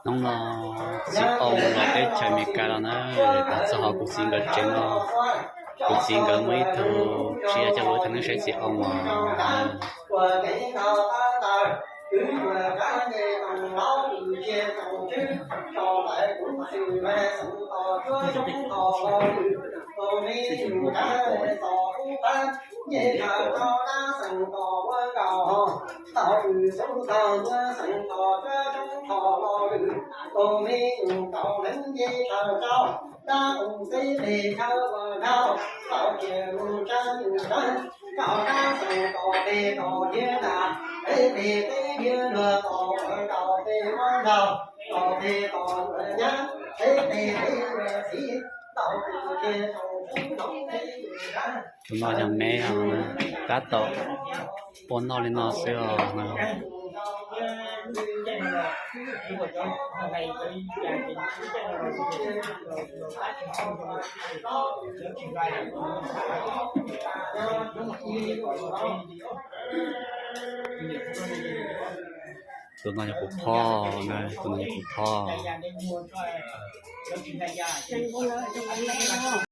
Hnub no txiv Au los teb chaws Amelikas los na, txog ho kuv txiv nkawd tsev no, kuv txiv nkawd muaj ib tug tsiaj coj lub thaj neeb saib txiv Au os. Tus no yog me os, tab tom ua noj li no xwb os. Tus no yog kuv phob na, tus no yog kuv phob.